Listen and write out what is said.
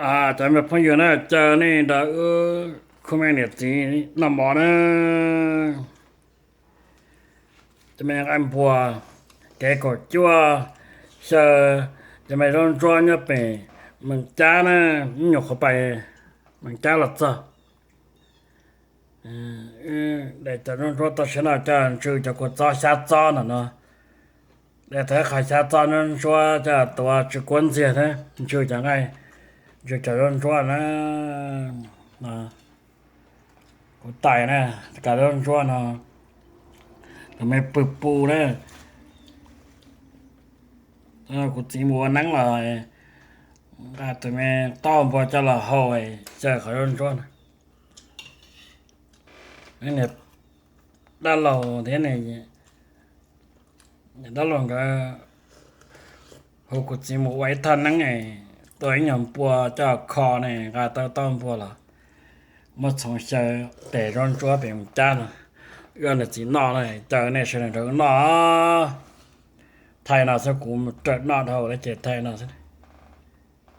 Cov me phooj ywg na, caw nej nrog wb khub me niam txiv noj mov na. Cov me nqaij npua, kev kaum cuaj xyaw, cov me zaub ntsuab nyob pem Mees Cab na, ib nyuag qhuav pais Mees Cab los txog. De cov zaub ntsuab toj siab no coj ntsw cov kua txob xyab txob ntawm no. De tau ib qho xyab txob zaub ntsuab coj tuav tsw kuab ntxiag thiab ntsw cov nqaij, ntsw cov zaub ntsuab na. Kuv tais na, kav zaub ntsuab no, tus me pw pu na. Kuv txiv mus ua neeb los nqa tus me taub npua coj los hau xyaw qhov zaub ntsuab no. Niam dab laug thiab, niam dab laug nkawd hu kuv txiv mus ua ib thaj neeb, tua ib nyuag npua coj kho ne, nqa tau taub npua los muab txhoov xyaw tes zaub ntsuab pem Mees Cab no, wb niam txiv noj na, caw nej sawv daws nrog wb noj. Thaij no xwb, kuv mus raws noj dhau lawm ces thaij no xwb.